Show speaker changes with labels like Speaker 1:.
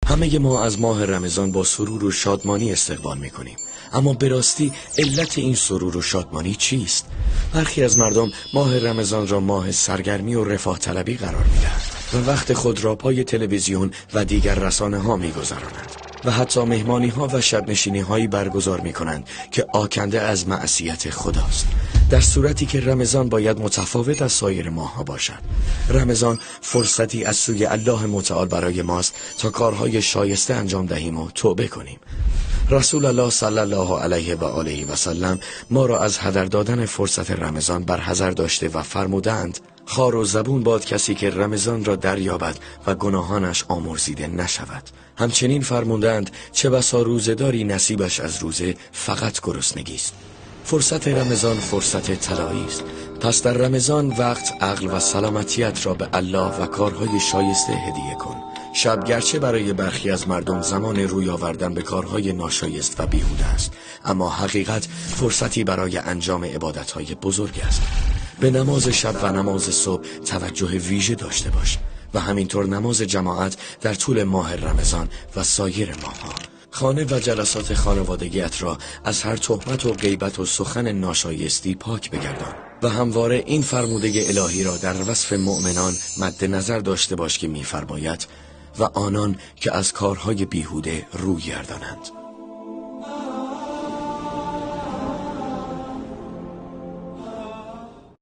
Speaker 1: همه ما از ماه رمضان با سرور و شادمانی استقبال میکنیم، اما به راستی علت این سرور و شادمانی چیست؟ برخی از مردم ماه رمضان را ماه سرگرمی و رفاه طلبی قرار میدهند و وقت خود را پای تلویزیون و دیگر رسانه ها میگذرانند و حتی مهمانی ها و شب نشینی هایی برگزار می کنند که آکنده از معصیت خداست، در صورتی که رمضان باید متفاوت از سایر ماه ها باشد. رمضان فرصتی از سوی الله متعال برای ماست تا کارهای شایسته انجام دهیم و توبه کنیم. رسول الله صلی الله علیه و آله و سلم ما را از هدر دادن فرصت رمضان برحذر داشته و فرمودند: خار و زبون باد کسی که رمضان را دریابد و گناهانش آمرزیده نشود. همچنین فرمودند: چه بسا روزه‌داری نصیبش از روزه فقط گرسنگی است. فرصت رمضان فرصت طلایی است. پس در رمضان وقت، عقل و سلامتیت را به الله و کارهای شایسته هدیه کن. شب گرچه برای برخی از مردم زمان روی آوردن به کارهای ناشایست و بیهوده است، اما حقیقت فرصتی برای انجام عبادت‌های بزرگ است. به نماز شب و نماز صبح توجه ویژه داشته باش و همینطور نماز جماعت در طول ماه رمضان و سایر ماه‌ها. خانه و جلسات خانوادگیت را از هر تهمت و غیبت و سخن ناشایستی پاک بگردان و همواره این فرموده الهی را در وصف مؤمنان مد نظر داشته باش که می‌فرماید: و آنان که از کارهای بیهوده روی گردانند.